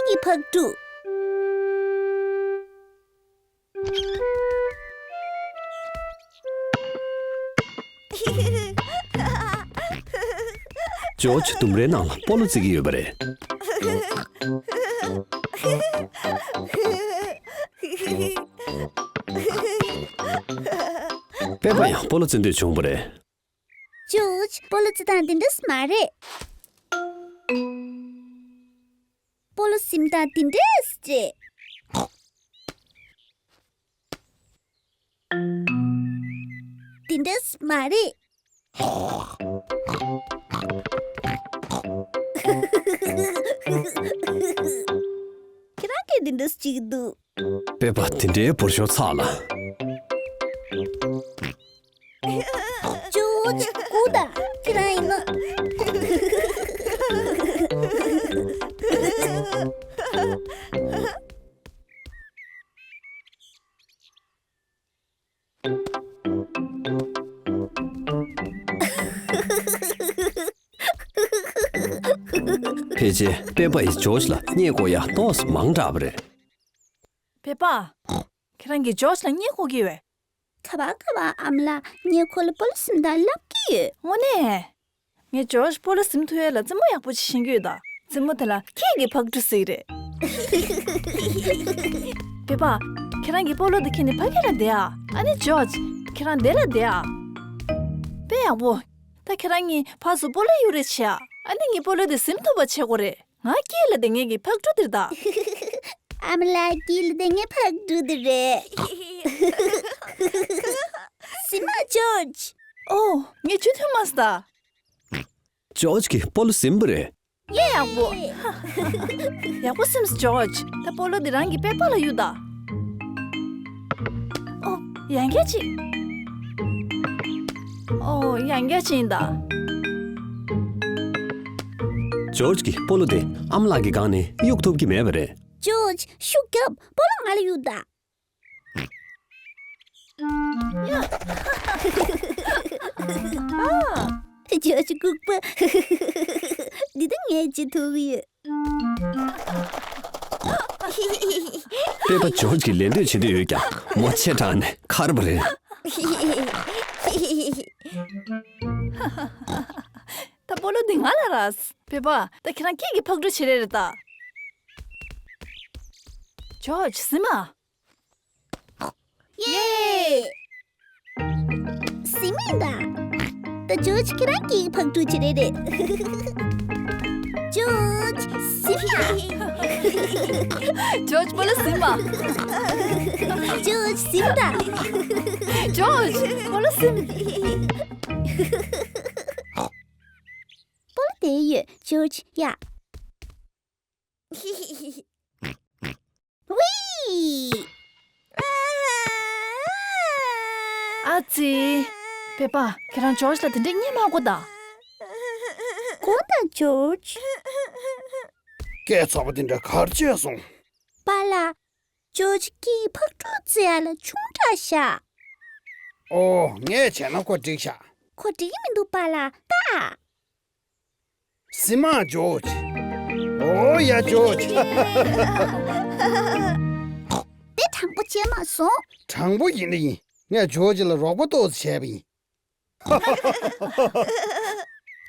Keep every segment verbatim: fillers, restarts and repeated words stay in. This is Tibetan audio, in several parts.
གི་ཕག་གྲུ། ཇོརྗ་ལྡུམ་རའི་ནང་ལ་སྤོ་ལོ་རྩེ་གི་ཡོད་པ་རེད། པེ་པ་ཡང་སྤོ་ལོ་རྩེ་འདོད་བྱུང་བ་རེད། ཇོརྗ། སྤོ་ལོ་རྩེ་སྟངས་འདི་འདྲ་མ་རེད། སྤོ་ལོ་ཟིན་སྟངས་འདི་འདྲ་རེད། འདི་འདྲ་མ་རེད། ཁྱེད་རང་གིས་འདི་འདྲ་ཅིག་འདུག་པེ་པ་དེ་འདྲའི་འབུར་ཤོག་ཚགས་ལ། ཇོརྗ། སྒུག་དང་། ཁྱེད་རང་ཡིན་ནོ། ཕལ་ཆེར་པེ་པ་ཡིས་ཇོརྗ་ལ་བརྙས་བཀོག་ཡ་ཏོག་ཙམ་མང་དྲགས་པ་རེད། པེ་པ། ཁྱེད་རང་གིས་ཇོརྗ་ལ་བརྙས་བཀོག་གི་ཡོད། ག་པར་ག་པར་ཨ་མ་ལགས། ངས་ཁོ་ལ་སྤོ་ལོ་ཟིན་སྟངས་བསླབ་ཀྱི་ཡོད། དངོས་གནས། ངས་ཇོརྗ་སྤོ་ལོ་ཟིན་ཐུབ་ཡ་ལ་རྩེད་མོ་ཡག་པོ་ཅིག་ཤེས་ཀྱི་ཡོད་ད། རྩེད་མོ་དེ་ལ་སྐད་ཀྱི་ཕག་གྲུ་ཟེར་གྱི་རེད། པེ་པ། ཁྱེད་རང་གིས་སྤོ་ལོ་དེ་ཁྱེར་ནས་ཕ་གི་ལ་བསྡད་ཨ། ཨ་ནི་ཇོརྗ། ཁྱེད་རང་འདི་ལ་བསྡད་ཨ། དཔེ་ཡག་པོ། ད་ཁྱེད་རང་གཉིས་ཕར་ཚུར་སྤོ་ལོ་གཡུག་རེས་བྱེད་ཨ། ཨ་ནི་ངའི་སྤོ་ལོ་དེ་ཟིན་ཐུབ་པ་བྱེད་དགོས་རེད། ང་དཀྱིལ་ལ་བསྡད་མཁན་གྱི་ཕག་གྲུ་དེ་རེད་ད། ཨ་མ་ལགས། དཀྱིལ་ལ་བསྡད་མཁན་ཕག་གྲུ་དེ་རེད། ཟིན་མ་ཇོརྗ། ཨོ། ངས་ཇུས་ཐོན་མ་སོང་ད། ཇོརྗ་གིས་སྤོ་ལོ་ཟིན་པ་རེད། ཡེ། ཡག་པོ། ཡག་པོ་ཟིན་སོང་ཇོརྗ། ད་སྤོ་ལོ་འདི་རང་གི་པེ་པ་ལ་གཡུག་ད། ཨོ། ཡང་བསྐྱར་ཅིག་ཨོ། ཡང་བསྐྱར་ཅིག་ཡིན་ད། ཇོརྗ་གིས་སྤོ་ལོ་དེ་ཨ་མ་ལགས་ཀྱི་སྒང་ནས་གཡུག་ཐུབ་ཀྱི་མེད་པ་རེད། ཇོརྗ། ཤུགས་རྒྱོབ། སྤོ་ལོ་ང་ལ་གཡུག་ད། ཨ། ཇོརྗ་ལྐུགས་པ། འདི་ད་ངས་བྱེད་ཐུབ་ཡོད། པེ་པ་ཇོརྗ་གིས་ལད་ཟློས་བྱེད་འདོད་ཡོད་ཀྱང་མོ་ཆེ་དྲགས་ནས་ཁར་བ་རེད། ད་སྤོ་ལོ་འདི་ང་ལ་རག་པེ་པ། ད་ཁྱེད་རང་སྐད་ཀྱི་ཕག་གྲུ་བྱེད་རེས་རེད་ད། ཇོརྗ། ཟིན་མ། ཡེ། ཟིན་མིན་ད། ད་ཇོརྗ་ཁྱེད་རང་གིས་ཕག་གྲུ་བྱེད་རེས་རེད། ཇོརྗ། ཟིན་མ། ཇོརྗ་སྤོ་ལོ་ཟིན་མ། ཇོརྗ་ཟིན་ད། ཇོརྗ་སྤོ་ལོ་ཟིན། སྤོ་ལོ་དེ་ཡོད་ཇོརྗ་ཡ། ཝི། ཨ་ཙི། པེ་པ། ཁྱེད་རང་ཇོརྗ་ལ་དེ་འདྲས་བརྙས་མ་དགོས་ད། དགོས་ད་ཇོརྗ། སྐད་ཚ་པོ་དེ་འདྲ་ག་རེ་བྱས་སོང་། པཱ་ལགས། ཇོརྗ་གིས་ཕག་གྲུ་རྩེ་ཡ་ལ་ཆུང་དྲགས་ཤག་ཨོ། ངས་བྱས་ན་ཁོ་འགྲིག་ཤག་ཁོ་འགྲིག་གི་མི་འདུག་པཱ་ལགས་ད། ཟིན་མ་ཇོརྗ། ཨོ་ཡ་ཇོརྗ། དེ་དྲང་པོ་བྱས་མ་སོང་། དྲང་པོ་ཡིན་ད་ཡིན། ངས་ཇོརྗ་ལ་རོགས་པ་ཏོག་ཙམ་བྱས་པ་ཡིན།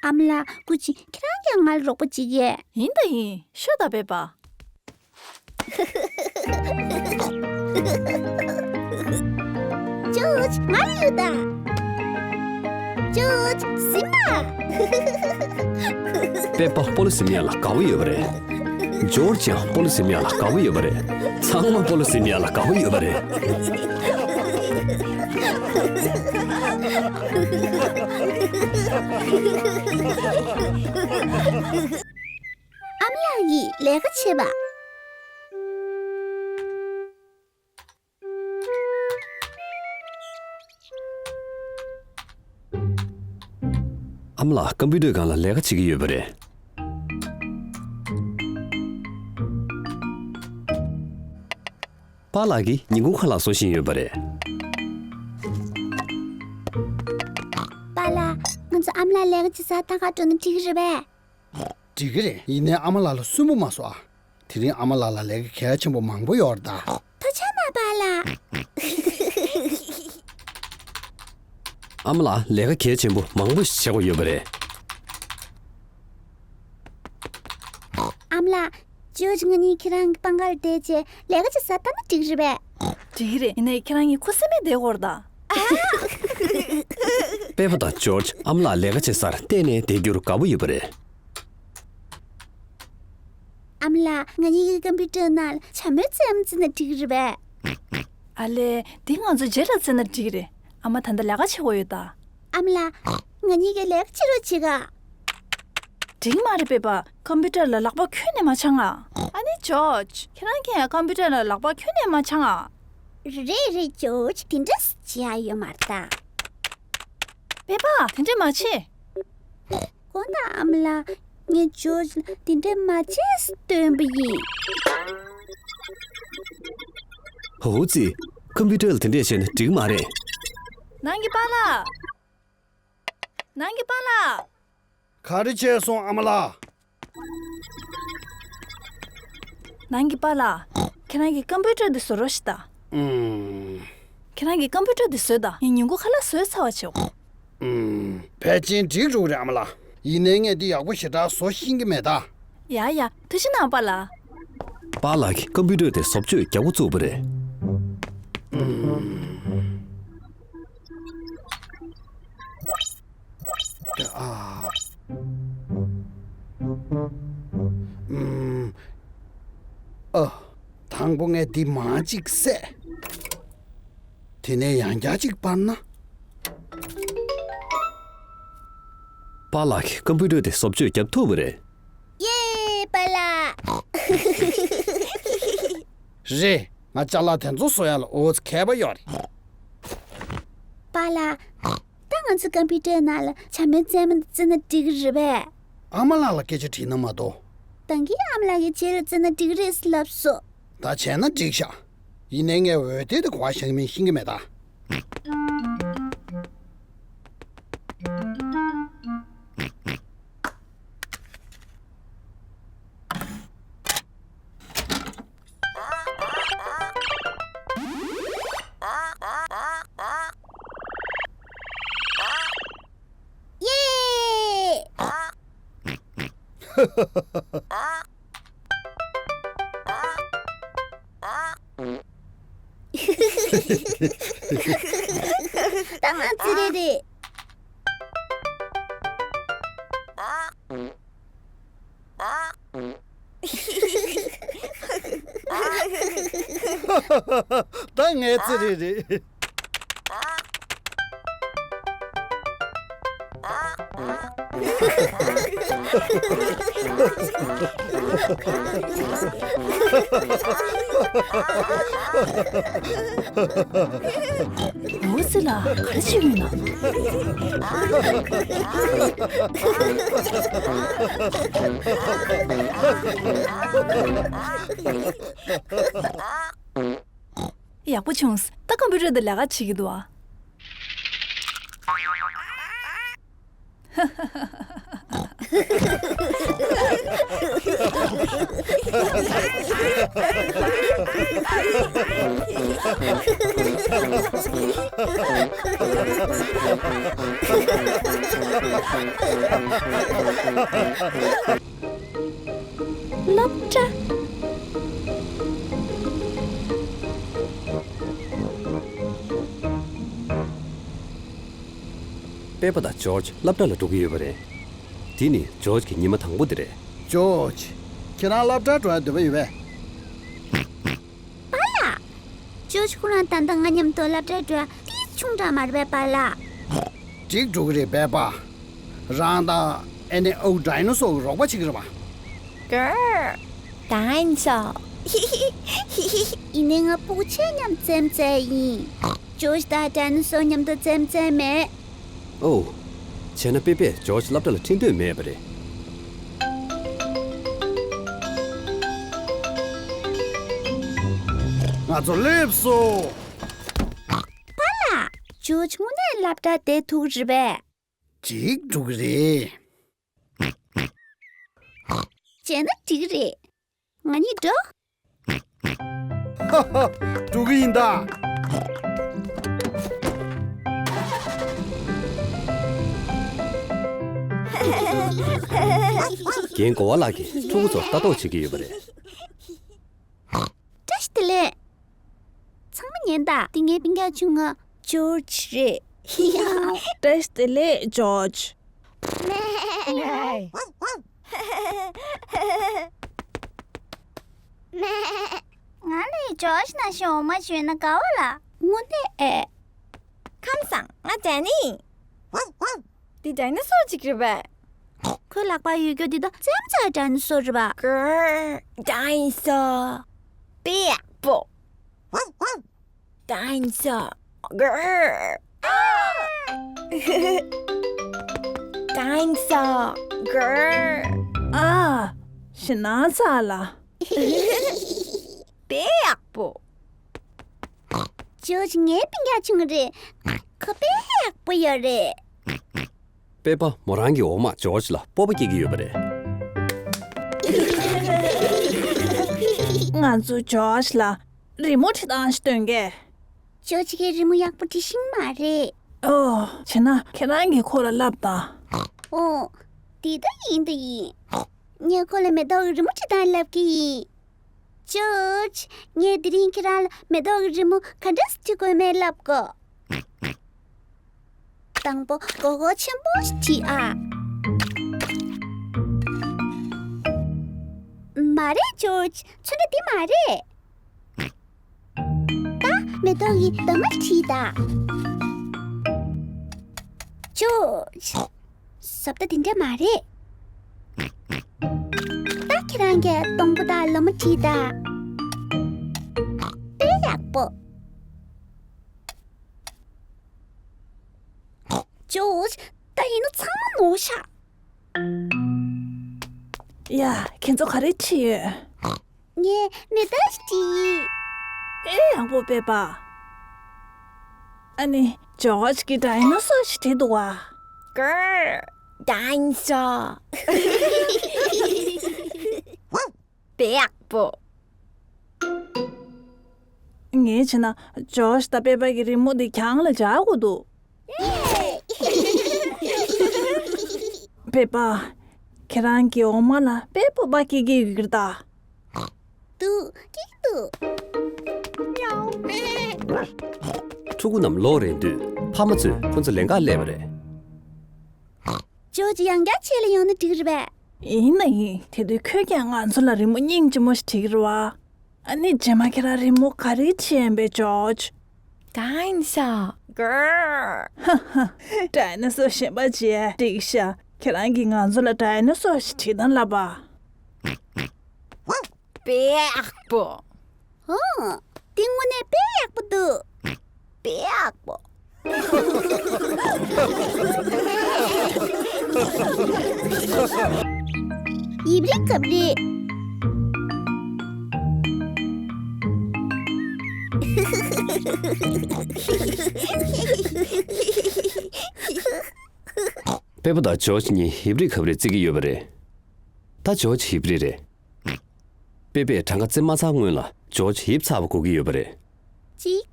ཨ་མ་ལགས། སྐུ་མཁྱེན། ཁྱེད་རང་ཀྱང་ང་ལ་རོགས་པ་བྱེད་ཀྱི། ཡིན་ད་ཡིན། ཤོད་ད་པེ་པ། ཇོརྗ། ང་ལ་གཡུག་ད། ཇོརྗ། ཟིན་མ། པེ་པ་སྤོ་ལོ་ཟིན་ཡ་ལ་དགའ་བོ་ཡོད་པ་རེད། ཇོརྗ་ཡང་སྤོ་ལོ་ཟིན་ཡ་ལ་དགའ་བོ་ཡོད་པ་རེད། ཚང་མ་སྤོ་ལོ་ཟིན་ཡ་ལ་དགའ་བོ་ཡོད་པ་རེད། ཨ་མ་ལགས་ཀྱིས་ལས་ཀ་བྱེད་པ། ཨ་མ་ལགས་ཀམ་པུ་ཊར་སྒང་ལ་ལས་ཀ་བྱེད་ཀྱི་ཡོད་པ་རེད། པཱ་ལགས་ཀྱིས་ཉིན་གུང་ཁ་ལག་བཟོ་བཞིན་ཡོད་པ་རེད། པཱ་ལགས། ང་ཚོ་ཨ་མ་ལགས་ལས་ཀ་བྱེད་སར་ལྟ་ག་འགྲོ་ན་འགྲིག་གི་རེད་པས། འགྲིག་གི་རེད། ཡིན་ནའི་ཨ་མ་ལགས་ལ་སུན་པོ་མ་བཟོ་ཨ། དེ་རིང་ཨ་མ་ལགས་ལ་ལས་ཀ་གལ་ཆེན་པོ་མང་པོ་ཡོད་རེད་ད། ཐུགས་རྗེ་གནང་པཱ་ལགས། ཨ་མ་ལགས་ལས་ཀ་གལ་ཆེན་པོ་མང་པོ་ཞིག་བྱེད་དགོས་ཡོད་པ་རེད། ཨ་མ་ལགས། ཇོརྗ་ང་གཉིས་ཁྱེད་རང་གི་པང་ཁར་བསྡད་བྱས་ལས་ཀ་ཅིག་བཟའ་ད་ན་འགྲིག་རེད་པས། འགྲིག་གི་རེད། ཡིན་ནའི་ཁྱེད་རང་གཉིས་ཁུ་སིམ་མེར་བསྡད་དགོས་རེད་ད། པེ་པ་དང་ཇོརྗ་ཨ་མ་ལགས་ལས་ཀ་བྱེད་སར་གཏན་ནས་བསྡད་རྒྱུར་དགའ་པོ་ཡོད་པ་རེད། ཨ་མ་ལགས། ང་གཉིས་ཀྱི་ཀམ་པུ་ཊར་ནང་ལ་བྱ་མོའི་རྩེད་མོ་རྩེས་ན་འགྲིག་གི་རེད་པས། ཨ་ལས། འདི་ང་ཚོ་རྗེས་ལ་རྩེས་ན་འགྲིག་གི་རེད། ཨ་མ་ད་ལྟ་ལས་ཀ་བྱེད་དགོས་ཡོད་ད། ཨ་མ་ལགས། ང་གཉིས་ཀྱི་ལས་ཀ་བྱེད་རོགས་བྱེད་ག་འགྲིག་མ་རེད་པེ་པ། ཀམ་པུ་ཊར་ལ་ལག་པ་ཁྱོན་ནས་མ་འཆང་ཨ། ཨ་ནི་ཇོརྗ། ཁྱེད་རང་གིས་ཀམ་པུ་ཊར་ལ་ལག་པ་ཁྱོན་ནས་མ་འཆང་ཨ། རེད་རེད་ཇོརྗ། དེ་འདྲ་བྱེད་ཡ་ཡོད་མ་རེད་ད། པེ་པ། དེ་འདྲ་མ་བྱེད། དགོངས་དག་ཨ་མ་ལགས། ངས་ཇོརྗ་ལ་དེ་འདྲ་མ་བྱེད་ཟེར་སྟོན་པ་ཡིན། ཧོ་ཙི། ཀམ་པུ་ཊར་ལ་དེ་འདྲས་བྱས་ན་འགྲིག་མ་རེད། ནང་གི་པཱ་ལགས། ནང་གི་པཱ་ལགས། ག་རེ་བྱས་སོང་ཨ་མ་ལགས། ནང་གི་པཱ་ལགས། ཁྱེད་རང་གིས་ཀམ་པུ་ཊར་འདི་བཟོ་རོགས་ཞེས་ད། ཨུམ། ཁྱེད་རང་གིས་ཀམ་པུ་ཊར་འདི་བཟོས་ད། ངས་ཉིན་གུང་ཁ་ལག་བཟོས་ཚར་བ་བྱེད། ཨུམ། ཕལ་ཆེར་འགྲིག་འགྲོ་གི་རེད་ཨ་མ་ལགས། ཡིན་ནའི་ངས་འདི་ཡག་པོ་ཞེ་དྲག་བཟོ་ཤེས་ཀྱི་མེད་ད། ཡ་ཡ། ཐུགས་རྗེ་གནང་པཱ་ལགས། པཱ་ལགས་ཀྱིས་ཀམ་པུ་ཊར་དེ་བཟོ་བཅོས་རྒྱག་འགོ་བཙུགས་པ་རེད། ཨུམ། ཨ། ཨུམ། ཨ། དང་པོ་ངས་འདི་མར་ཅིག་བསད། དེ་ནས་ཡང་བསྐྱར་ཅིག་སྤར་ན། པཱ་ལགས་ཀྱིས་ཀམ་པུ་ཊར་དེ་བཟོ་བཅོས་བརྒྱབ་ཐུབ་པ་རེད། ཡེ། པཱ་ལགས། རེད། ང་ཅ་ལག་དེ་ཚོ་བཟོ་ཡ་ལ་འོ་ཙི་མཁས་པ་ཡོད་རེད། པཱ་ལགས། ད་ང་ཚོ་ཀམ་པུ་ཊར་ནང་ལ་བྱ་མོའི་རྩེད་མོ་འདི་རྩེས་ན་འགྲིག་གི་རེད་པས། ཨ་མ་ལགས་ལ་སྐད་ཆ་དྲིས་ན་མ་གཏོགས། ད་གིན་ཨ་མ་ལགས་ཀྱིས་རྗེས་ལ་རྩེས་ན་འགྲིག་གི་རེད་ཟེར་ལབ་སོང་། ད་བྱས་ན་འགྲིག་ཤག་ཡིན་ནའི་ངས་འོད་སྡེར་དེ་ག་པར་བཞག་མིན་ཤེས་ཀྱི་མེད་ད། ཡེ། ད་ང་ཚོ་རེད་རེད། ད་ངའི་རྩེད་རེས་རེད། འོ་ཙི་ལ་ག་རེ་བྱེད་ཡོད་ན། ཡག་པོ་བྱུང་། ད་ཀམ་པུ་ཊར་འདི་ལས་ཀ་བྱེད་ཀྱི་འདུག་ཨ། སློབ་གྲྭ། པེ་པ་དང་ཇོརྗ་སློབ་གྲྭ་ལ་འགྲོ་གི་ཡོད་པ་རེད། འདི་ནི་ཇོརྗ་གི་ཉི་མ་དང་པོ་དེ་རེད། ཇོརྗ། ཁྱེད་རང་སློབ་གྲྭར་འགྲོ་ཡ་འདོད་པ་ཡོད་པས། པཱ་ལགས། ཇོརྗ་ཁོ་རང་ད་ལྟ་ང་མཉམ་དུ་སློབ་གྲྭར་འགྲོ་ཡ་ཏོག་ཙམ་ཆུང་དྲགས་མ་རེད་པས་པཱ་ལགས། འགྲིག་འགྲོ་གི་རེད་པེ་པ། རང་དང་ཨེ་ནི་ཨའུ་ཌའི་ནོ་སོར་གྱི་རོགས་པ་བྱེད་ཀྱི་རེད་པ། ཀར། ཌའི་ནོ་སོར། ཡིན་ནའི་ང་སྤུ་གུ་ཆེ་མཉམ་རྩེད་མོ་རྩེ་ཡ་ཡིན། ཇོརྗ་དང་ཌའི་ནོ་སོར་མཉམ་དུ་རྩེད་མོ་རྩེ་མེད། ཨོ། བྱས་ན་པེ་པས་ཇོརྗ་སློབ་གྲྭ་ལ་ཁྲིད་འདོད་མེད་པ་རེད། ང་ཚོ་སླེབས་སོང་། པཱ་ལགས། ཇོརྗ་དངོས་གནས་སློབ་གྲྭར་བསྡད་ཐུབ་ཀྱི་རེད་པས། འགྲིག་འགྲོ་གི་རེད། བྱས་ན་འགྲིག་གི་རེད། ང་གཉིས་འགྲོ། འགྲོ་གི་ཡིན་ད། རྒན་གོ་བ་ལགས་ཀྱིས་ཕྲུ་གུ་ཚོར་ལྟ་རྟོག་བྱེད་ཀྱི་ཡོད་པ་རེད། བཀྲ་ཤིས་བདེ་ལེགས། ཚང་མ་ཉན་དང་། འདི་ངའི་སྤུན་ཀྱག་ཆུང་ང་ཇོརྗ་རེད། བཀྲ་ཤིས་བདེ་ལེགས་ཇོརྗ། ང་ལ་ཇོརྗ་ནང་བཞིན་འོ་མ་བྱོས་ན་དགའ་བ་ལ། དངོས་གནས་ཨེ། ཁམས་བཟང་། ང་ཌེ་ནི་ཡིན། འདི་ཌའི་ནོ་སོར་ཅིག་རེད་པས། ཁོའི་ལག་པར་ཡོད་རྒྱུ་འདི་དག་རྩེ་མོ་ཙག་ཌའི་ནོ་སོར་རེད་པ། གྷར། ཌའི་ནོ་སོར། དཔེ་ཡག་པོ། ཌའི་ནོ་སོར། གྷར། ཌའི་ནོ་སོར། གྷར། ཨ། ཞེད་སྣང་ཚ་ལ། དཔེ་ཡག་པོ། ཇོརྗ་ངའི་སྤུན་ཀྱག་ཆུང་ངུ་རེད། ཁོ་དཔེ་ཡག་པོ་ཡོད་རེད། པེ་པ་མོ་རང་གི་འོག་མ་ཇོརྗ་ལ་སྤོབས་པ་སྐྱེ་གི་ཡོད་པ་རེད། ང་ཚོ་ཇོརྗ་ལ་རི་མོ་བྲིས་སྟངས་ཤིག་སྟོན་གས། ཇོརྗ་གིས་རི་མོ་ཡག་པོ་འབྲི་ཤེས་མ་རེད། ཨོ། བྱས་ན་ཁྱེད་རང་གིས་ཁོ་ལ་བསླབ་དང་། ཨོ། དེ་ད་ཡིན་ད་ཡིན། ངས་ཁོ་ལ་མེ་ཏོག་གི་རི་མོ་བྲིས་སྟངས་བསླབ་ཀྱི་ཡིན། ཇོརྗ། ངས་དེ་རིང་ཁྱེད་རང་ལ་མེ་ཏོག་གི་རི་མོ་ག་འདྲ་སེ་བྲིས་དགོས་མེད་བསླབ་གོ། དང་པོ་མགོ་སྐོར་ཆེན་པོ་ཞིག་བྲིས་ཨ། མ་རེད་ཇོརྗ། ཚོན་ཁྲ་འདི་མ་རེད། ད་མེ་ཏོག་གི་འདབ་མ་བྲིས་ད། ཇོརྗ། བཟོ་ལྟ་དེ་འདྲ་མ་རེད། ད་ཁྱེད་རང་གིས་སྡོང་པོ་དང་ལོ་མ་བྲིས་ད། དཔེ་ཡག་པོ། ཇོརྗ། ད་ཡིན་ན་ཚང་མ་ནོར་ཤག་ཡ། ཁྱེད་ཚོ་ག་རེ་བྲིས་ཡོད། ངས་མེ་ཏོག་ཅིག་བྲིས། ཨེ་ཡག་པོ་པེ་པ། ཨ་ནི་ཇོརྗ་གིས་ཌའི་ནོ་སོར་ཞིག་བྲིས་འདུག་བ། གྷར། ཌའི་ནོ་སོར། དཔེ་ཡག་པོ། ངས་བྱས་ན་ཇོརྗ་དང་པེ་པ་གི་རི་མོ་འདི་གྱང་ལ་འཇགས་དགོས་འདུག་པེ་པ། ཁྱེད་རང་གི་འོ་མ་ལ་དཔེ་སྤོབས་པ་སྐྱེ་གི་ཡོད་ཀྱི་རེད་ད། འདུག་སྐྱེ་གི་འདུག་ཕྲུ་གུ་རྣམས་ལོག་རན་དུས་ཕ་མ་ཚོས་ཁོ་ཚོ་ལེན་གར་སླེབས་པ་རེད། ཇོརྗ་ཡང་བསྐྱར་ཆེད་ལ་ཡོང་ན་འགྲིག་རེད་པས། ཡིན་ན་ཡིན། དེ་དུས་ཁྱོད་ཀྱང་ང་ཚོ་ལ་རི་མོ་སྙིང་རྗེ་མོ་ཞིག་བྲིས་ཀྱི་རེད་བ། ཨ་ནི་རྗེས་མ་ཁྱེད་རང་རི་མོ་ག་རེ་བྲིས་ཡིན་པས་ཇོརྗ། ཌའི་ནོ་སོར། གྷར། ཧ་ཧ། ཌའི་ནོ་སོར་གཞན་པ་བྲིས་འགྲིག་ཤག་ཁྱེད་རང་གིས་ང་ཚོ་ལ་ཌའི་ནོ་སོར་ཞིག་བྲིས་དང་ལབ་པ། དཔེ་ཡག་པོ། ཨོ། འདི་དངོས་གནས་དཔེ་ཡག་པོ་འདུག་དཔེ་ཡག་པོ། ཡིབ་རི་གབ་རི། པེ་པ་དང་ཇོརྗ་གཉིས་ཡིབ་རི་གབ་རི་རྩེ་གི་ཡོད་པ་རེད། ད་ཇོརྗ་ཡིབ་རི་རེད། པེ་པས་གྲངས་ཀ་རྩེ་མ་ཚར་སྔོན་ལ་ཇོརྗ་ཡིབ་ཚར་བ་གོ་གི་ཡོད་པ་རེད། གཅིག་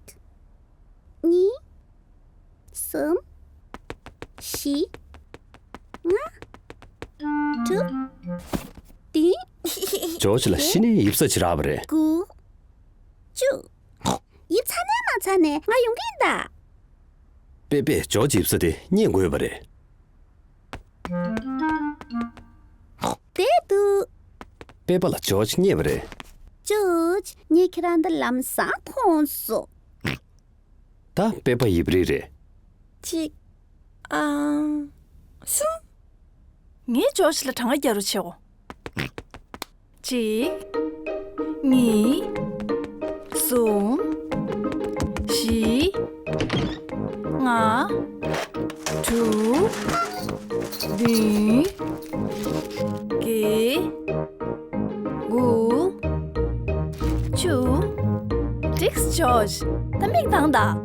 གཉིས། གསུམ། བཞི། ལྔ། དྲུག་བདུན། ཇོརྗ་ལ་གཞི་ནས་ཡིབ་ས་ཅིག་རག་པ་རེད། དགུ། བཅུ། ཡིབ་ཚར་ནས་མ་ཚར་ནས་ང་ཡོང་གི་ཡིན་ད། པེ་པས་ཇོརྗ་ཡིབ་ས་དེ་རྙེད་དགོས་པ་རེད། དེ་དུས། པེ་པ་ལ་ཇོརྗ་རྙེད་པ་རེད། ཇོརྗ། ངས་ཁྱེད་རང་འདི་ལམ་སང་མཐོང་སོང་། ད་པེ་པ་ཡིབ་རི་རེད། གཅིག་ཨང་། གསུམ། ངས་ཇོརྗ་ལ་གྲངས་ཀ་རྒྱག་རོགས་བྱེད་འོ། གཅིག་གཉིས། གསུམ། བཞི། ལྔ། དྲུག་བདུན། བརྒྱད། དགུ། བཅུ། འགྲིགས་ཇོརྗ། ད་མིག་གདངས་དང་།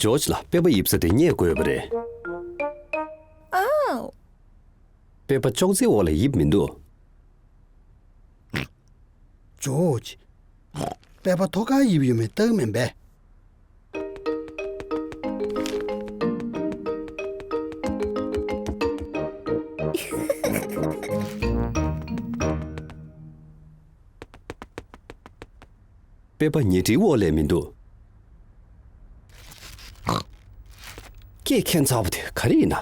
ཇོརྗ་ལ་པེ་པ་ཡིབ་ས་དེ་རྙེད་དགོས་པ་རེད། ཨོ། པེ་པ་ཅོག་ཙེའི་འོག་ལ་ཡིབ་མི་འདུག་ཇོ་ཇི། པེ་པ་ཐོག་ཁར་ཡིབ་ཡོད་མེད་ལྟ་གི་མིན་པས། པེ་པ་ཉལ་ཁྲིའི་འོག་ལས་མི་འདུག་སྐད་ཁེངས་ཚ་པོ་དེ་ག་རེ་ཡིན་ན།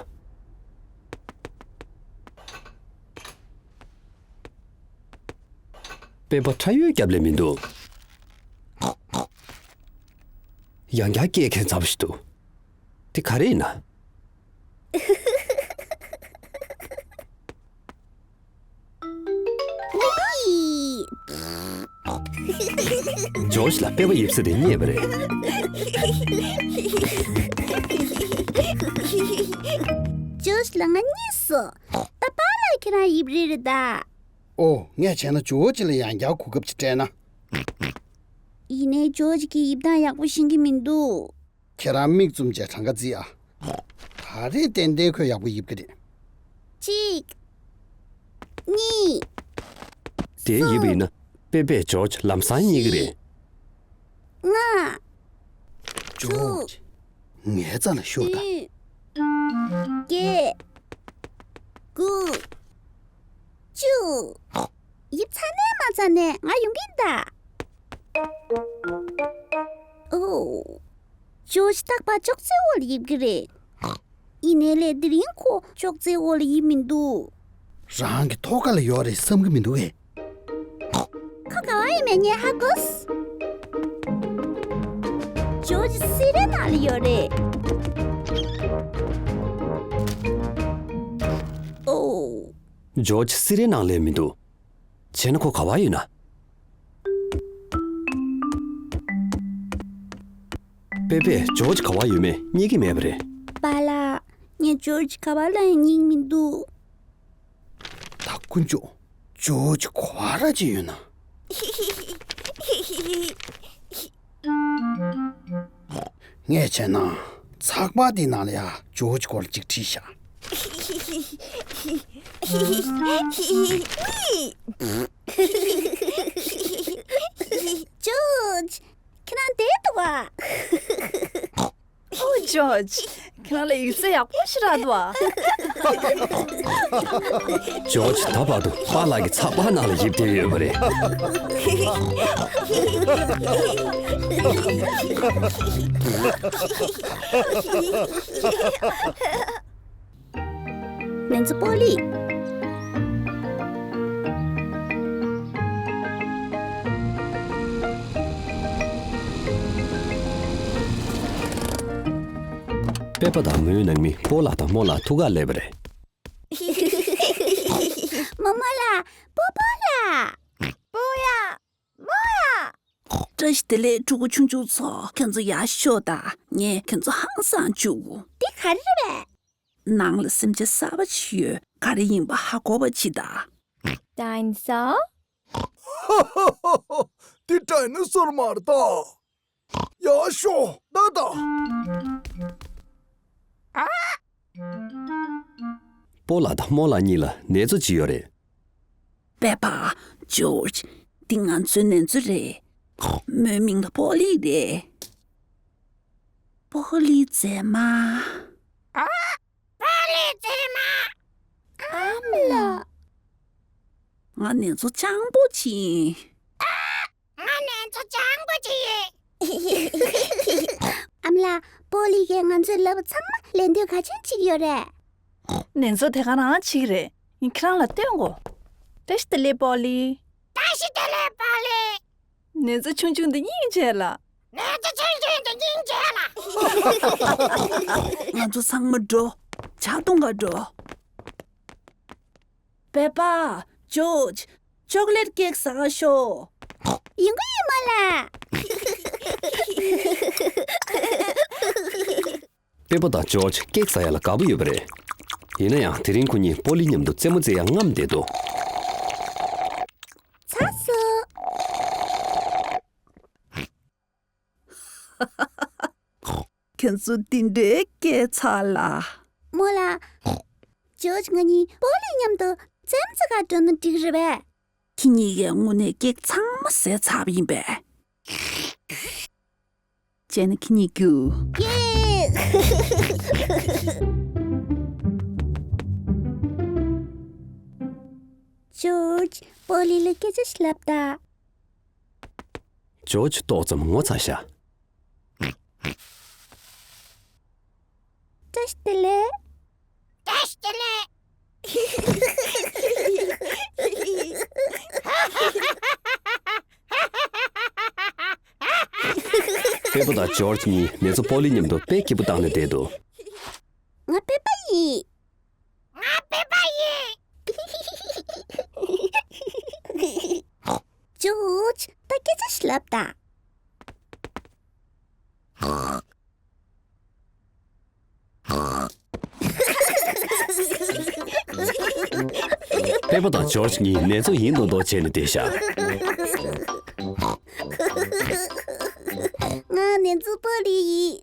པེ་པ་ཁྲ་ཡོལ་རྒྱབ་ལས་མི་འདུག་ཡང་བསྐྱར་སྐད་ཁེངས་ཚ་པོ་ཞིག་འདུག་དེ་ག་རེ་ཡིན་ན། ཇོ་ཇི་ལ་པེ་པ་ཡིབ་ས་དེ་རྙེད་པ་རེད། ཇོ་ཇི་ལ་ང་རྙེད་སོང་། ད་པཱ་ལགས་ཁྱེད་རང་ཡིབ་རེད་རེད་ད། ཨོ། ངས་བྱས་ན་ཇོ་ཇི་ལ་ཡང་བསྐྱར་གོ་སྐབས་ཅིག་སྤྲད་ན། ཡིན་ནའི་ཇོ་ཇི་གི་ཡིབ་སྟངས་ཡག་པོ་ཤེས་ཀྱི་མི་འདུག་ཁྱེད་རང་མིག་བཙུམ་བྱས་གྲངས་ཀ་བརྩིས་ཨ། ད་རེས་ཏན་ཏན་ཁོས་ཡག་པོ་ཡིབ་ཀྱི་རེད། གཅིག་གཉིས། དེ་ཡིབ་པ་ཡིན་ན་པེ་པས་ཇོ་ཇི་ལམ་སང་རྙེད་ཀྱི་རེད། ལྔ། ཇོ་ཇི། ངའི་རྩ་ལ་ཤོག་ད། བདུན། བརྒྱད། དགུ། བཅུ། ཡིབ་ཚར་ནས་མ་ཚར་ནས་ང་ཡོང་གི་ཡིན་ད། ཨོ། ཇོ་ཇི་རྟག་པར་ཅོག་ཙེའི་འོག་ལ་ཡིབ་ཀྱི་རེད། ཡིན་ནའི་ལས་དེ་རིང་ཁོ་ཅོག་ཙེའི་འོག་ལ་ཡིབ་མི་འདུག་རང་གི་ཐོག་ཁ་ལ་ཡོད་རེད་བསམ་གྱི་མི་འདུག་གས། ཁོ་ག་བ་ཡིན་མིན་ངས་ཧ་གོ་སོང་། ཇོ་ཇི་སི་རའི་ནང་ལ་ཡོད་རེད། ཨོ། ཇོ་ཇི་སི་རའི་ནང་ལ་མི་འདུག་བྱས་ན་ཁོ་ག་བ་ཡོད་ན། པེ་པས་ཇོ་ཇི་ག་བ་ཡོད་མེད་རྙེད་ཀྱི་མེད་པ་རེད། པཱ་ལགས། ངས་ཇོ་ཇི་ག་བ་ལ་ཡང་རྙེད་མི་འདུག་ད་དཀོན་མཆོག་ཇོ་ཇི་ག་བ་ར་ཅིག་ཡོད་ན། ངས་བྱས་ན་ཚགས་པར་འདི་ནང་ལ་ཡ་ཇོ་ཇི་སྐོར་ཅིག་བྲིས་ཤག་ཇོ་ཇི། ཁྱེད་རང་བསྡད་འདུག་ག་ཨོ་ཇོ་ཇི། ཁྱེད་རང་ལ་ཡིག་ཚད་ཡག་པོ་ཞིག་རག་འདུག་ག་ཇོ་ཇི་ད་བར་དུ་པཱ་ལགས་ཀྱི་ཚགས་པར་ནང་ལ་ཡིབ་བསྡད་ཡོད་པ་རེད། ང་ཚོ་པོ་ལི། པེ་པ་དང་མོའི་ནང་མི་པོ་ལགས་དང་རྨོ་ལགས་ཐུག་གར་སླེབས་པ་རེད། རྨོ་མོ་ལགས། པོ་པོ་ལགས། པོ་ཡ། རྨོ་ཡ། བཀྲ་ཤིས་བདེ་ལེགས་ཕྲུ་གུ་ཆུང་ཆུང་ཚོ། ཁྱོད་ཚོ་ཡར་ཤོག་ད། ངས་ཁྱོད་ཚོ་ཧང་སང་བཅུག་འདི་ག་རེ་རེད་པས། ནང་ལ་སེམས་ཅན་གསར་པ་ཅིག་ཡོད། ག་རེ་ཡིན་པ་ཧ་གོ་བ་བྱེད་ད། ཌའི་ནོ་སོར། འདི་ཌའི་ནོ་སོར་མ་རེད་ད། ཡར་ཤོག་ད་ད། པོ་ལགས་དང་རྨོ་ལགས་གཉིས་ལ་ནེ་ཙོ་ཅིག་ཡོད་རེད། པེ་པ། ཇོརྗ། འདི་ང་ཚོའི་ནེ་ཙོ་རེད། མོའི་མིང་ལ་པོ་ལི་རེད། པོ་ལི་མཛེས་མ། ཨ། པོ་ལི་མཛེས་མ། ཨ་མ་ལགས། ང་ནེ་ཙོ་སྤྱང་པོ་ཅིག་ཡིན། ང་ནེ་ཙོ་སྤྱང་པོ་ཅིག་ཡིན། ཨ་མ་ལགས། པོ་ལི་གིས་ང་ཚོའི་ལབ་པ་ཚང་མ་ལན་ལྡོག་ག་ཚོད་ཅིག་ཡོད་རེད། ནེ་ཙོ་དེ་ག་རང་བྱེད་ཀྱི་རེད། ངས་ཁྱེད་རང་ལ་སྟོན་གོ། བཀྲ་ཤིས་བདེ་ལེགས་པོ་ལི། བཀྲ་ཤིས་བདེ་ལེགས་པོ་ལི། ནེ་ཙོ་ཆུང་ཆུང་འདི་སྙིང་རྗེ་ལ། ནེ་ཙོ་ཆུང་ཆུང་འདི་སྙིང་རྗེ་ལ། ང་ཚོ་ཚང་མ་འགྲོ། ཇ་འཐུང་ག་འགྲོ། པེ་པ། ཇོརྗ། ཅོག་ལེ་ཊི་ཀེག་ཟ་ག་ཤོག་ཡོང་གི་ཡིན་རྨོ་ལགས། པེ་པ་དང་ཇོརྗ་ཀེག་ཟ་ཡ་ལ་དགའ་པོ་ཡོད་པ་རེད། ཡིན་ན་ཡང་དེ་རིང་ཁོ་གཉིས་པོ་ལི་མཉམ་དུ་རྩེད་མོ་རྩེ་ཡ་རྔམ་བསྡད་འདུག་ཚར་སོང་། ཁྱེད་ཚོ་འདི་འདྲའི་སྐད་ཆ་ལ། རྨོ་ལགས། ཇོརྗ་ང་གཉིས་པོ་ལི་མཉམ་དུ་རྩེད་མོ་རྩེ་ག་འགྲོ་ན་འགྲིག་རེད་པས། ཁྱེད་གཉིས་ཀས་དངོས་གནས་ཀེག་ཚང་མ་ཟས་ཚར་བ་ཡིན་པས། བྱས་ན་ཁྱེད་གཉིས་རྒྱུགས། ཇོརྗ། པོ་ལི་ལ་སྐད་ཆ་ཞིག་ལབ་དང་། ཇོརྗ་ཏོག་ཙམ་ངོ་ཚ་ཤག་བཀྲ་ཤིས་བདེ་ལེགས། བཀྲ་ཤིས་བདེ་ལེགས། པེ་པ་དང་ཇོརྗ་གཉིས་ནེ་ཙོ་པོ་ལི་མཉམ་དུ་དཔེ་སྐྱིད་པོ་བཏང་ནས་བསྡད་འདུག་ང་པེ་པ་ཡིན། ང་པེ་པ་ཡིན། ཇོརྗ། ད་སྐད་ཆ་ཞིག་ལབ་དང་། པེ་པ་དང་ཇོརྗ་གཉིས་ནེ་ཙོ་ཡིན་མདོག་མདོག་བྱས་ནས་བསྡད་ཤག་ང་ནེ་ཙོ་པོ་ལི་ཡིན།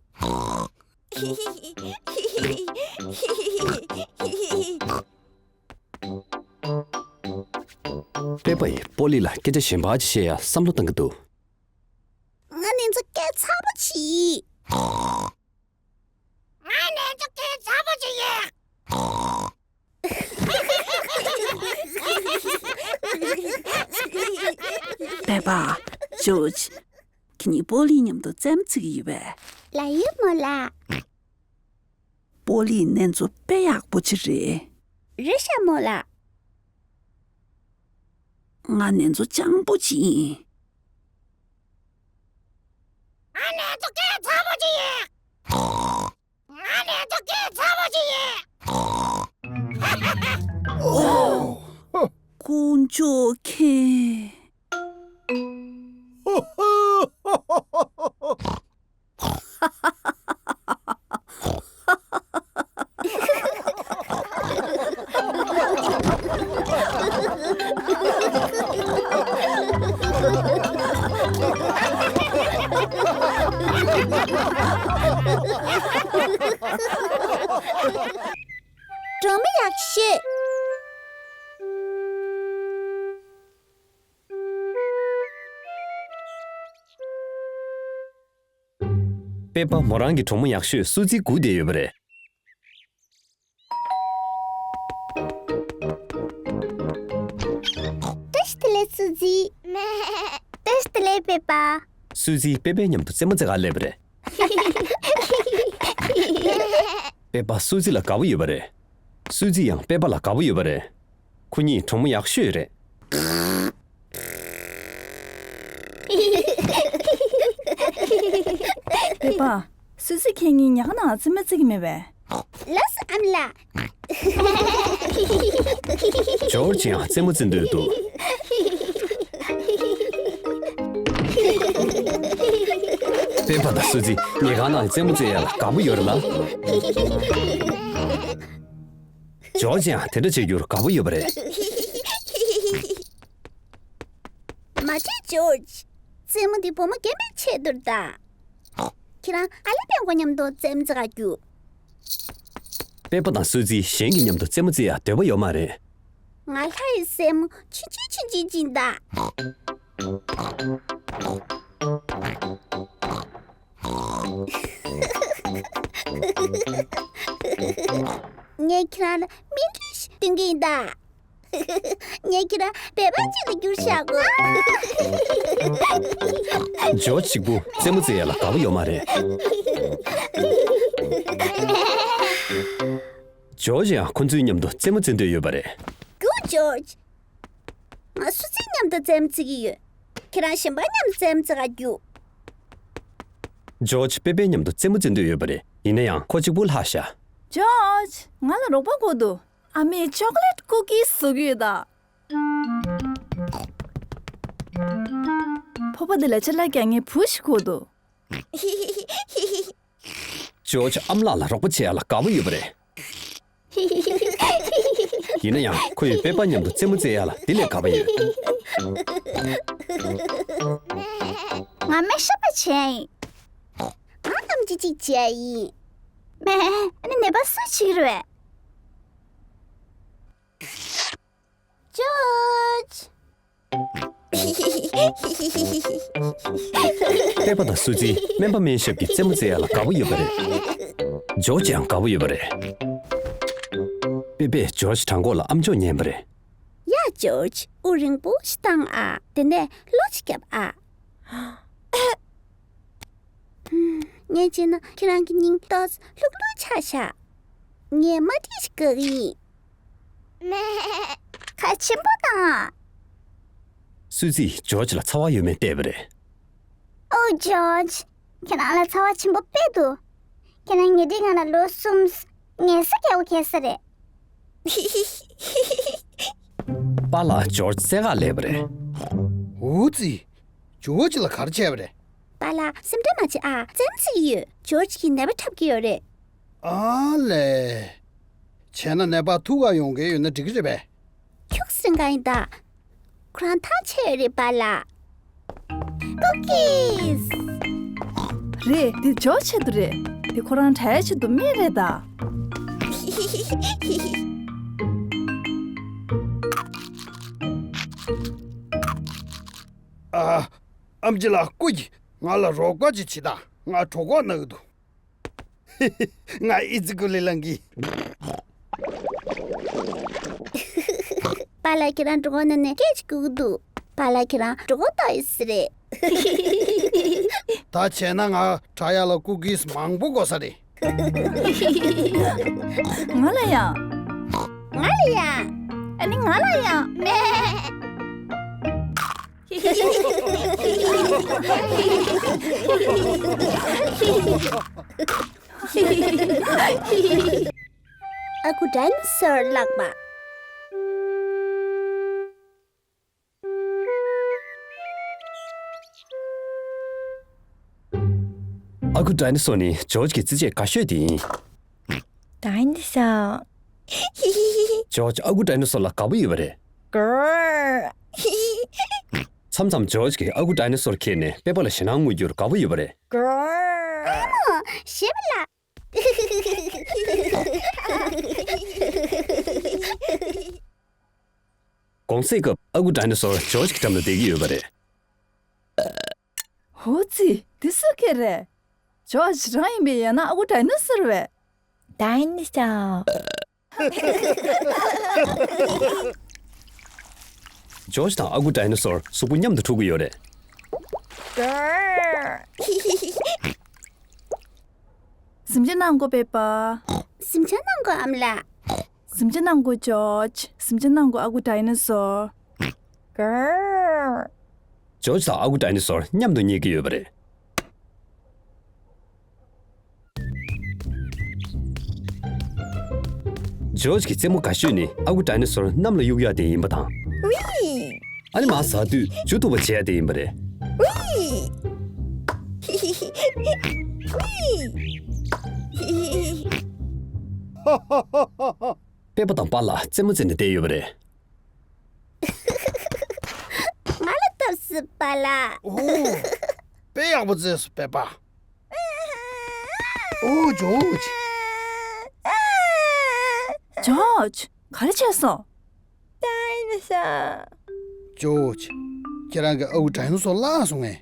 པེ་པ་ཡིས་པོ་ལི་ལ་སྐད་ཆ་གཞན་པ་ཅིག་བཤད་ཡ་བསམ་བློ་བཏང་གི་འདུག་ང་ནེ་ཙོ་སྐད་ཚ་པོ་ཅིག་ཡིན། ང་ནེ་ཙོ་སྐད་ཚ་པོ་ཅིག་ཡིན། པེ་པ། ཇོརྗ། ཁྱེད་གཉིས་པོ་ལི་མཉམ་དུ་རྩེད་མོ་རྩེ་གི་ཡོད་པས། ལགས་ཡོད་མོ་ལགས། པོ་ལི་ནེ་ཙོ་དཔེ་ཡག་པོ་ཅིག་རེད། རེད་ཤག་མོ་ལགས། ང་ནེ་ཙོ་སྤྱང་པོ་ཅིག་ཡིན། ང་ནེ་ཙོ་སྐད་ཚ་པོ་ཅིག་ཡིན། ང་ནེ་ཙོ་སྐད་ཚ་པོ་ཅིག་ཡིན། དཀོན་མཆོག་མཁྱེན། སྒྲོལ་མ་ཡག་ཤོས། པེ་པ་མོ་རང་གི་གྲོགས་མོ་ཡག་ཤོས་སུ་ཙི་སྒུག་བསྡད་ཡོད་པ་རེད། བཀྲ་ཤིས་བདེ་ལེགས་སུ་ཙི། བཀྲ་ཤིས་བདེ་ལེགས་པེ་པ། སུ་ཙི་པེ་པའི་མཉམ་དུ་རྩེད་མོ་རྩེ་གར་སླེབས་པ་རེད། པེ་པ་སུ་ཙི་ལ་དགའ་པོ་ཡོད་པ་རེད། སུ་ཙི་ཡང་པེ་པ་ལ་དགའ་པོ་ཡོད་པ་རེད། ཁོ་གཉིས་གྲོགས་མོ་ཡག་ཤོས་རེད། པེ་པ། སུ་ཙི་ཁྱེད་གཉིས་ཉལ་ཁང་ནང་རྩེད་མོ་རྩེ་གི་མེད་པས། ལགས་སོ་ཨ་མ་ལགས། ཇོརྗ་ཡང་རྩེད་མོ་རྩེ་འདོད་འདུག་པེ་པ་དང་སུ་ཙི་ཉལ་ཁང་ནང་རྩེད་མོ་རྩེ་ཡ་ལ་དགའ་པོ་ཡོད་རེད་ལ། ཇོརྗ་ཡང་དེ་འདྲ་བྱེད་རྒྱུར་དགའ་པོ་ཡོད་པ་རེད། མ་བྱེད་ཇོརྗ། རྩེད་མོ་འདི་བུ་མོ་རྒན་པའི་ཆེད་དུ་རེད་ད། ཁྱེད་རང་ཨ་ལེ་པེ་པ་མཉམ་དུ་རྩེད་མོ་རྩེ་གར་རྒྱུགས། པེ་པ་དང་སུ་ཙི་གཞན་གྱི་མཉམ་དུ་རྩེད་མོ་རྩེ་ཡ་འདོད་པ་ཡོད་མ་རེད། ང་ལྷ་ཡི་སྲས་མོ་ཆུང་ཆུང་ཆུང་ཆུང་ཅིག་ཡིན་ད། ངས་ཁྱེད་རང་ལ་སྨན་བཅོས་ཤིག་སྟོན་གྱི་ཡིན་ད། ངས་ཁྱེད་རང་སྦལ་པ་ཅིག་ལ་འགྱུར་བཞག་གོ། ཇོ་གཅིག་པུ་རྩེད་མོ་རྩེ་ཡ་ལ་དགའ་པོ་ཡོད་མ་རེད། ཇོ་ཡང་ཁོ་ཚོའི་མཉམ་དུ་རྩེད་མོ་རྩེ་འདོད་ཡོད་པ་རེད། རྒྱུགས་ཇོ། ང་སུ་ཙི་མཉམ་དུ་རྩེད་མོ་རྩེ་གི་ཡོད། ཁྱེད་རང་གཞན་པ་མཉམ་དུ་རྩེད་མོ་རྩེ་ག་རྒྱུགས། ཇོ་པེ་པེ་མཉམ་དུ་རྩེད་མོ་རྩེ་འདོད་ཡོད་པ་རེད། ཡིན་ན་ཡང་ཁོ་གཅིག་པུ་ལྷག་ཤག་ཇོ། ང་ལ་རོགས་པ་དགོས་འདུག་ཨ་མས་ཅོག་ལེ་ཊི་ཀུ་ཀིས་བཟོ་གི་ཡོད་ད། ཕོར་པ་འདི་ལ་ཅ་ལག་རྒྱག་མཁན་བུ་ཞིག་དགོས་འདུག་ཇོ་ཨ་མ་ལགས་ལ་རོགས་པ་བྱེད་ཡ་ལ་དགའ་པོ་ཡོད་པ་རེད། ཡིན་ན་ཡང་ཁོ་ཡིས་པེ་པ་མཉམ་དུ་རྩེད་མོ་རྩེ་ཡ་ལ་འདི་ལས་དགའ་པོ་ཡོད། ང་མེ་ཤ་པ་བྱས་ཡིན། ང་ཨམ་ཆི་གཅིག་བྱས་ཡིན། མེ། ཨ་ནི་ནད་པ་སུ་ཞིག་རེད། ཇོ། པེ་པ་དང་སུ་ཙི་སྨན་པ་སྨན་ཞབས་ཀྱི་རྩེད་མོ་རྩེ་ཡ་ལ་དགའ་པོ་ཡོད་པ་རེད། ཇོརྗ་ཡང་དགའ་པོ་ཡོད་པ་རེད། པེ་པས་ཇོརྗ་བྲང་ཁོག་ལ་ཨམ་ཅོག་ཉན་པ་རེད། ཡ་ཇོརྗ། དབུགས་རིང་པོ་ཞིག་བཏང་ཨ། དེ་ནས་གློ་ཞིག་རྒྱབ་ཨ། ངས་བྱས་ན་ཁྱེད་རང་གི་སྙིང་ཏོག་ཙམ་ལྷུག་ལྷུག་ཆགས་ཤག་ངས་མ་དྲིས་ཤིག་དགའ་གི་ཡིན། ཁ་ཆེན་པོ་བཏང་། སུ་ཙིས་ཇོརྗ་ལ་ཚ་བ་ཡོད་མེད་བལྟས་པ་རེད། ཨོ་ཇོརྗ། ཁྱེད་རང་ལ་ཚ་བ་ཆེན་པོ་དཔེ་འདུག་ཁྱེད་རང་ཉལ་ཁྲིའི་སྒང་ལ་ལོ་གསུམ་ཉལ་ས་རྒྱག་པ་གལ་ས་རེད། པཱ་ལགས་ཇོརྗ་རྩེད་གར་སླེབས་པ་རེད། འུ་ཙི། ཇོརྗ་ལ་ག་རེ་བྱས་པ་རེད། པཱ་ལགས་སེམས་ཁྲལ་མ་བྱེད་ཨ། རྩེད་མོ་རྩེ་གི་ཡོད། ཇོརྗ་གིས་ནད་པ་འཁྲབ་ཀྱི་ཡོད་རེད། ཨ་ལས། བྱས་ན་ནད་པ་ཐུག་ག་ཡོང་མཁན་ཡོད་ན་འགྲིག་གི་རེད་པས། ཁྱུག་སེ་འགའ་ཡིན་ད། ཁོ་རང་ཐག་ཆད་ཡོད་རེད་པཱ་ལགས། ཀུ་ཀིས། རེད། འདི་ཇོ་ཆེད་དུ་རེད། འདི་ཁོ་རང་གྲྭ་ཡ་ཆེད་དུ་སྨན་རེད་ད། ཨ། ཨམ་ཆི་ལགས་སྐུ་མཁྱེན། ང་ལ་རོགས་པ་ཅིག་བྱེད་དང་། ང་གྲོད་ཁོག་ན་གི་འདུག་ང་ཨི་ཙི་ཀུ་ལི་ལང་གི། པཱ་ལགས་ཁྱེད་རང་གྲོད་ཁོག་ན་ནས་སྐད་ཅིག་ལྐུག་གི་འདུག་པཱ་ལགས་ཁྱེད་རང་གྲོད་ཁོག་ལྟོགས་ཡོད་ས་རེད། ད་བྱས་ན་ང་གྲྭ་ཡ་ལ་ཀུ་ཀིས་མང་པོ་དགོས་ས་རེད། ང་ལ་ཡང་། ང་ལ་ཡང་། ཨ་ནི་ང་ལ་ཡང་། མེ། ཨ་ཁུ་ཌའི་ནོ་སོར་ལགས་པ། ཨ་ཁུ་ཌའི་ནོ་སོར་ནི་ཇོརྗ་གི་རྩེད་ཆས་དགའ་ཤོས་དེ་ཡིན། ཌའི་ནོ་སོར། ཇོརྗ་ཨ་ཁུ་ཌའི་ནོ་སོར་ལ་དགའ་པོ་ཡོད་པ་རེད། གོ། མཚམས་མཚམས་ཇོརྗ་གིས་ཨ་ཁུ་ཌའི་ནོ་སོར་ཁྱེར་ནས་པེ་པ་ལ་ཞེད་སྣང་མངོན་རྒྱུར་དགའ་པོ་ཡོད་པ་རེད། གོ། ཨ་མ། ཞེད་པ་ལ། གུང་སེང་སྐབས་ཨ་ཁུ་ཌའི་ནོ་སོར་ཇོརྗ་གི་འགྲམ་དུ་བསྡད་ཀྱི་ཡོད་པ་རེད། ཧོ་ཙི། འདི་སུ་སྐད་རེད། ཇོརྗ་རང་ཡིན་པས། ཡང་ན་ཨ་ཁུ་ཌའི་ནོ་སོར་བས། ཌའི་ནོ་སོར། ཇོརྗ་དང་ཨ་ཁུ་ཌའི་ནོ་སོར་གཟུགས་པོ་མཉམ་དུ་འཁྲུག་གི་ཡོད་རེད། གཟིམ་ཆ་གནང་གོ་པེ་པ། གཟིམ་ཆ་གནང་གོ་ཨ་མ་ལགས། གཟིམ་ཆ་གནང་གོ་ཇོརྗ། གཟིམ་ཆ་གནང་གོ་ཨ་ཁུ་ཌའི་ནོ་སོར། ཇོརྗ་དང་ཨ་ཁུ་ཌའི་ནོ་སོར་མཉམ་དུ་རྙེད་ཀྱི་ཡོད་པ་རེད། ཇོརྗ་གི་རྩེད་མོ་དགའ་ཤོས་ནི་ཨ་ཁུ་ཌའི་ནོ་སོར་གནམ་ལ་གཡུག་ཡག་དེ་ཡིན་པ་དང་། ཨ་ནི་མར་ཟགས་དུས་མཇུག་མཐུག་པ་བྱེད་ཡག་དེ་ཡིན་པ་རེད། པེ་པ་དང་པཱ་ལགས་རྩེད་མོ་རྩེ་ནས་བསྡད་ཡོད་པ་རེད། ང་ལ་ལྟོས་སི་པཱ་ལགས། ཨོ། དཔེ་ཡག་པོ་རྩེས་སོང་པེ་པ། ཨོ་ཇོརྗ། ཇོརྗ། ག་རེ་བྱས་སོང་། ཌའི་ནོ་སོར། ཇོརྗ། ཁྱེད་རང་གི་ཨ་ཁུ་ཌའི་ནོ་སོར་བརླག་སོང་ངས།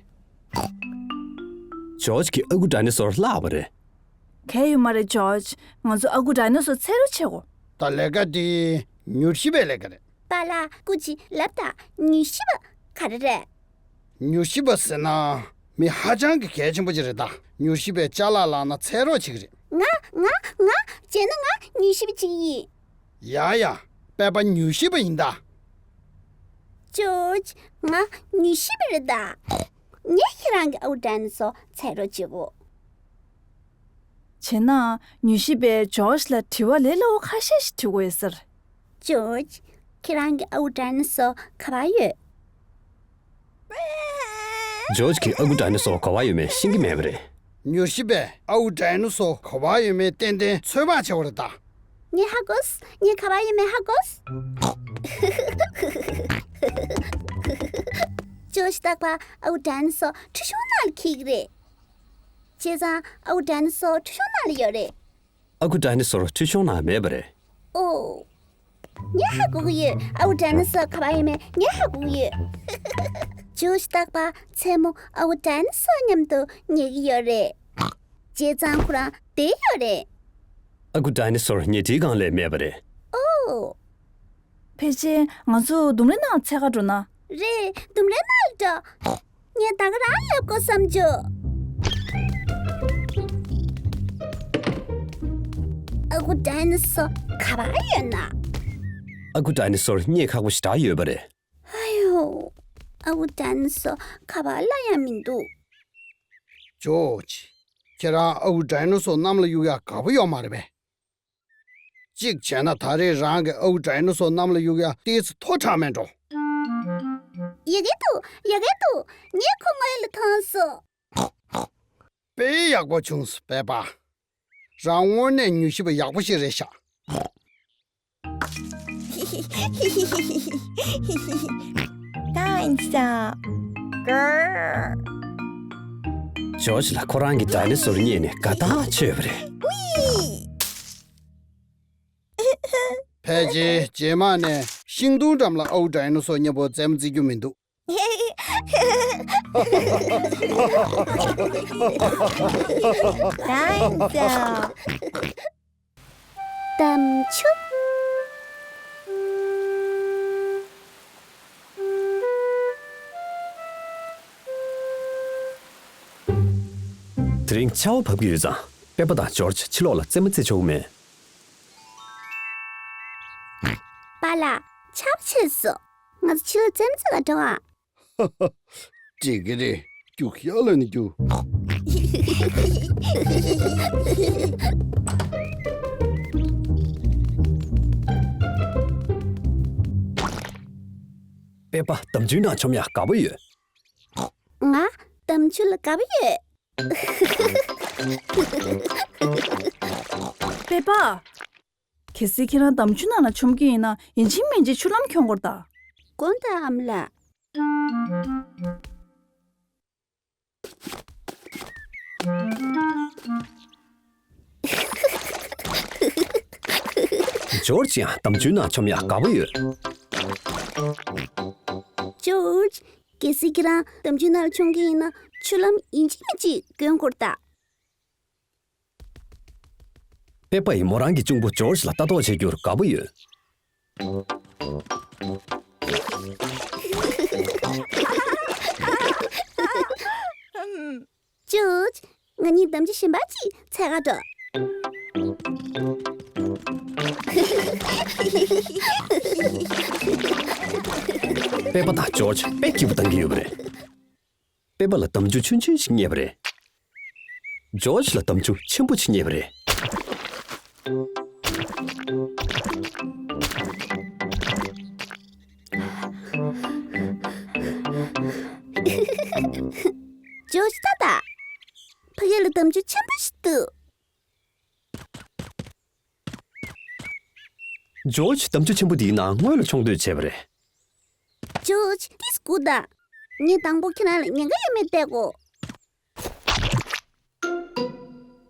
ཇོརྗ་གི་ཨ་ཁུ་ཌའི་ནོ་སོར་བརླག་པ་རེད། གལ་ཡོད་མ་རེད་ཇོརྗ། ང་ཚོ་ཨ་ཁུ་ཌའི་ནོ་སོར་འཚོལ་རོགས་བྱེད་དགོས། ད་ལས་ཀ་དེ་མྱུལ་ཞིབ་པའི་ལས་ཀ་རེད། པཱ་ལགས་སྐུ་མཁྱེན་ལབ་དང་། མྱུལ་ཞིབ་པ་ག་རེ་རེད། མྱུལ་ཞིབ་པ་ཟེར་ན་མི་ཧ་ཅང་གི་གལ་ཆེན་པོ་ཅིག་རེད་ད། མྱུལ་ཞིབ་པས་ཅ་ལག་བརླག་ན་འཚོལ་རོགས་བྱེད་ཀྱི་རེད། ང་ང་ང་བྱས་ན་ང་མྱུལ་ཞིབ་པ་ཅིག་ཡིན། ཡ་ཡ། པེ་པ་མྱུལ་ཞིབ་པ་ཡིན་ད། ཇོརྗ། ང་མྱུལ་ཞིབ་པ་རེད་ད། ངས་ཁྱེད་རང་གི་ཨ་ཁུ་ཌའི་ནོ་སོར་འཚོལ་རོགས་བྱེད་དགོས། བྱས་ན་མྱུལ་ཞིབ་པས་ཇོརྗ་ལ་དྲི་བ་ལས་སླ་བོ་ཁ་ཤས་ཤིག་དྲི་དགོས་ཡོད་ས་རེད། ཇོརྗ། ཁྱེད་རང་གི་ཨ་ཁུ་ཌའི་ནོ་སོར་ག་པར་ཡོད། ཇོརྗ་གིས་ཨ་ཁུ་ཌའི་ནོ་སོར་ག་པར་ཡོད་མེད་ཤེས་ཀྱི་མེད་པ་རེད། མྱུལ་ཞིབ་པས་ཨ་ཁུ་ཌའི་ནོ་སོར་ག་པར་ཡོད་མེད་ཏན་ཏན་ཚོད་དཔག་བྱས་པ་རེད་ད། ངས་ཧ་གོ་སོང་། ངས་ག་པར་ཡོད་མེད་ཧ་གོ་སོང་། ཇོརྗ་རྟག་པར་ཨ་ཁུ་ཌའི་ནོ་སོར་ཁྲུས་གཞོང་ནང་ལ་འཁྱེར་གྱི་རེད། བྱས་ཙང་ཨ་ཁུ་ཌའི་ནོ་སོར་ཁྲུས་གཞོང་ནང་ལ་ཡོད་རེད། ཨ་ཁུ་ཌའི་ནོ་སོར་ཁྲུས་གཞོང་ནང་མེད་པ་རེད། ཨོ། ངས་ཧ་གོ་གི་ཡོད། ཨ་ཁུ་ཌའི་ནོ་སོར་ག་པར་ཡོད་མེད་ངས་ཧ་གོ་གི་ཡོད། ཇོརྗ་རྟག་པར་མཚན་མོ་ཨ་ཁུ་ཌའི་ནོ་སོར་མཉམ་དུ་ཉལ་གྱི་ཡོད་རེད། བྱས་ཙང་ཁོ་རང་བསྡད་ཡོད་རེད། ཨ་ཁུ་ཌའི་ནོ་སོར་ཉལ་ཁྲིའི་སྒང་ལ་མེད་པ་རེད། ཨོ། ཕལ་ཆེར་ང་ཚོ་ལྡུམ་རའི་ནང་འཚོལ་ག་འགྲོ་ན། རེད། ལྡུམ་རའི་ནང་ལ་འགྲོ། ངས་ད་ག་རང་ལབ་དགོས་བསམ་བྱུང་། ཨ་ཁུ་ཌའི་ནོ་སོར་ག་པར་ཡོད་ན། ཨ་ཁུ་ཌའི་ནོ་སོར་རྙེད་ཁག་པོ་ཞེ་དྲག་ཡོད་པ་རེད། ཨ་ཡོ། ཨ་ཁུ་ཌའི་ནོ་སོར་ག་པར་ལ་ཡང་མི་འདུག་ཇོརྗ། ཁྱེད་རང་ཨ་ཁུ་ཌའི་ནོ་སོར་གནམ་ལ་གཡུག་ཡག་དགའ་པོ་ཡོད་མ་རེད་པས། གཅིག་བྱས་ན་ད་རེས་རང་གིས་ཨ་ཁུ་ཌའི་ནོ་སོར་གནམ་ལ་གཡུག་ཡག་ཏོག་ཙམ་མཐོ་དྲགས་མེད་འགྲོ། ཡག་གི་འདུག་ཡག་གི་འདུག་ངས་ཁོ་སྔོན་ལ་མཐོང་སོང་། དཔེ་ཡག་པོ་བྱུང་སོང་པེ་པ། རང་དངོས་གནས་མྱུལ་ཞིབ་པ་ཡག་པོ་ཞིག་རེད་ཤག་ད་ཡིན་ས། ཇོརྗ་ལ་ཁོ་རང་གི་ཌའི་ནོ་སོར་རྙེད་ནས་དགའ་ཐག་ཆོད་པ་རེད། ཕལ་ཆེར་རྗེས་མ་ནས་ཤིང་སྡོང་འགྲམ་ལ་ཨ་ཁུ་ཌའི་ནོ་སོར་མཉམ་པོ་རྩེད་མོ་རྩེ་རྒྱུ་མི་འདུག་ད་ཡིན་ས། དམ་ཆུ། དེ་རིང་ཆར་པ་བབས་ཀྱི་ཡོད་ཙང་། པེ་པ་དང་ཇོརྗ་ཕྱི་ལོགས་ལ་རྩེད་མོ་རྩེ་ཆོག་གི་མེད། པཱ་ལགས། ཆར་པ་ཆད་སོང་། ང་ཚོ་ཕྱི་ལོགས་རྩེད་མོ་རྩེ་ག་འགྲོ་ཨ། འགྲིག་གི་རེད། རྒྱུགས་ཤར་ལ་ནི་རྒྱུགས། པེ་པ་འདམ་ཆུའི་ནང་མཆོང་ཡག་དགའ་པོ་ཡོད། ང་འདམ་ཆུ་ལ་དགའ་པོ་ཡོད། པེ་པ། གལ་སྲིད་ཁྱེད་རང་འདམ་ཆུ་ནང་ལ་མཆོང་གི་ཡིན་ན། ཡིན་གཅིག་མིན་གཅིག་ཆུ་ལྷམ་གྱོན་དགོས་རེད་ད། དགོངས་དག་ཨ་མ་ལགས། ཇོརྗ་ཡང་འདམ་ཆུའི་ནང་མཆོང་ཡག་དགའ་པོ་ཡོད། ཇོརྗ། གལ་སྲིད་ཁྱེད་རང་འདམ་ཆུའི་ནང་ལ་མཆོང་གི་ཡིན་ན། ཆུ་ལྷམ་ཡིན་གཅིག་མིན་གཅིག་གྱོན་དགོས་རེད་ད། པེ་པ་ཡིས་མོ་རང་གི་གཅུང་པོ་ཇོརྗ་ལ་ལྟ་རྟོག་བྱེད་རྒྱུར་དགའ་པོ་ཡོད། ཇོརྗ། ང་གཉིས་འདམ་ཆུ་གཞན་པ་ཅིག་འཚོལ་ག་འགྲོ། པེ་པ་དང་ཇོརྗ་དཔེ་སྐྱིད་པོ་བཏང་གི་ཡོད་པ་རེད། པེ་པ་ལ་འདམ་ཆུ་ཆུང་ཆུང་ཞིག་རྙེད་པ་རེད། ཇོརྗ་ལ་འདམ་ཆུ་ཆེན་པོ་ཞིག་རྙེད་པ་རེད། ཇོརྗ་ལྟ་དང་། ཕ་གི་ལ་འདམ་ཆུ་ཆེན་པོ་ཞིག་འདུག་ཇོརྗ། འདམ་ཆུ་ཆེན་པོ་འདིའི་ནང་སྔོན་ལ་མཆོང་འདོད་བྱས་པ་རེད། ཇོརྗ། ཏོག་ཙམ་སྒུག་དང་། ངས་དང་པོ་ཁྱེད་རང་ལ་ཉེན་ཁ་ཡོད་མེད་བལྟ་དགོས།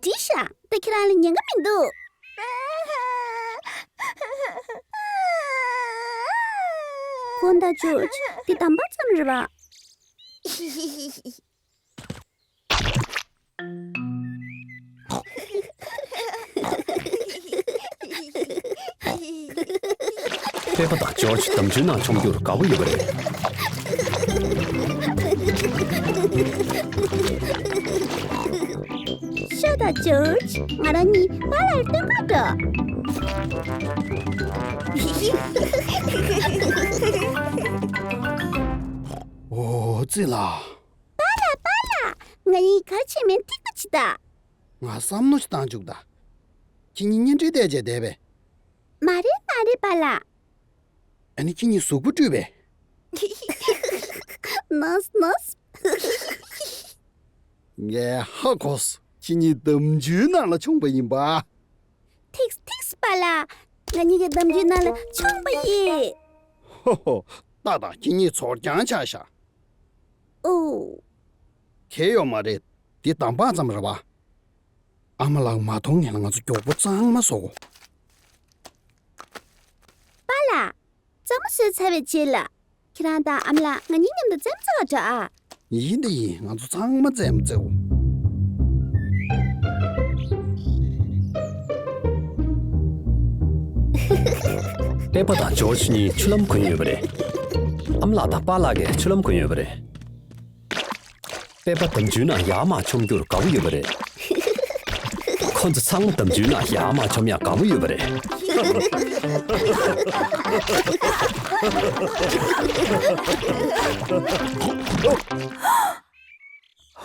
འགྲིག་ཤག་ད་ཁྱེད་རང་ལ་ཉེན་ཁ་མི་འདུག་དགོངས་དག་ཇོརྗ། འདི་དམ་པ་ཙམ་རེད་པ། པེ་པ་དང་ཇོརྗ་འདམ་ཆུའི་ནང་མཆོང་རྒྱུར་དགའ་པོ་ཡོད་པ་རེད། ཤོག་དང་ཇོརྗ། ང་རང་གཉིས་པཱ་ལགས་སྟོན་ག་འགྲོ། ཨོ་ཙི་ལ། པཱ་ལགས། པཱ་ལགས། ང་གཉིས་ག་རེ་བྱས་མིན་ཐིག་པ་བྱེད་དང་། ང་བསམ་མནོ་ཞིག་བཏང་བཅུག་དང་། ཁྱེད་གཉིས་གཉེན་སྒྲིག་བལྟས་བྱས་བསྡད་པས། མ་རེད་མ་རེད་པཱ་ལགས། ཨ་ནི་ཁྱེད་གཉིས་གཟུགས་པོ་བཀྲུས་པས། ནོས་ནོས། ངས་ཧ་གོ་སོང་། ཁྱེད་གཉིས་འདམ་ཆུའི་ནང་ལ་མཆོངས་པ་ཡིན་པ། ཐིགས་ཐིགས་པཱ་ལགས། ང་གཉིས་ཀྱིས་འདམ་ཆུའི་ནང་ལ་མཆོངས་པ་ཡིན། ཧོ་ཧོ། ཏག་ཏག་ཁྱེད་གཉིས་ཚོར་རྐྱང་ཆགས་ཤག་ཨོ། གལ་ཡོད་མ་རེད། འདི་དམ་པ་ཙམ་རེད་པ། ཨ་མ་ལགས་མ་མཐོང་ངེས་ལ་ང་ཚོ་མགྱོགས་པོ་གཙང་མ་བཟོ་དགོས། པཱ་ལགས། རྩེད་མོ་བཟོས་ཚར་བའི་རྗེས་ལ། ཁྱེད་རང་དང་ཨ་མ་ལགས་ང་གཉིས་མཉམ་དུ་རྩེད་མོ་རྩེ་བར་འགྲོ་ཨ། ཡིན་དེ་ཡིན། ང་ཚོ་ཚང་མ་རྩེད་མོ་རྩེའོ། པེ་པ་དང་ཇོརྗ་གཉིས་ཆུ་ལྷམ་གོན་ཡོད་པ་རེད། ཨ་མ་ལགས་དང་པཱ་ལགས་ཀྱིས་ཆུ་ལྷམ་གོན་ཡོད་པ་རེད། པེ་པ་འདམ་ཆུའི་ནང་ཡར་མར་མཆོང་རྒྱུར་དགའ་པོ་ཡོད་པ་རེད། ཁོ་ཚོ་ཚང་མ་འདམ་ཆུའི་ནང་ཡར་མར་མཆོང་ཡག་དགའ་པོ་ཡོད་པ་རེད།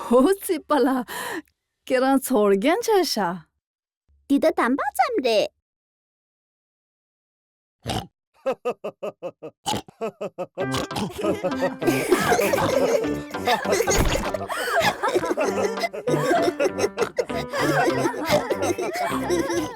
ཧོ་ཙི་པཱ་ལགས། ཁྱེད་རང་ཚོར་སྐྱོན་ཆགས་ཤག་འདི་ད་དམ་པ་ཙམ་རེད།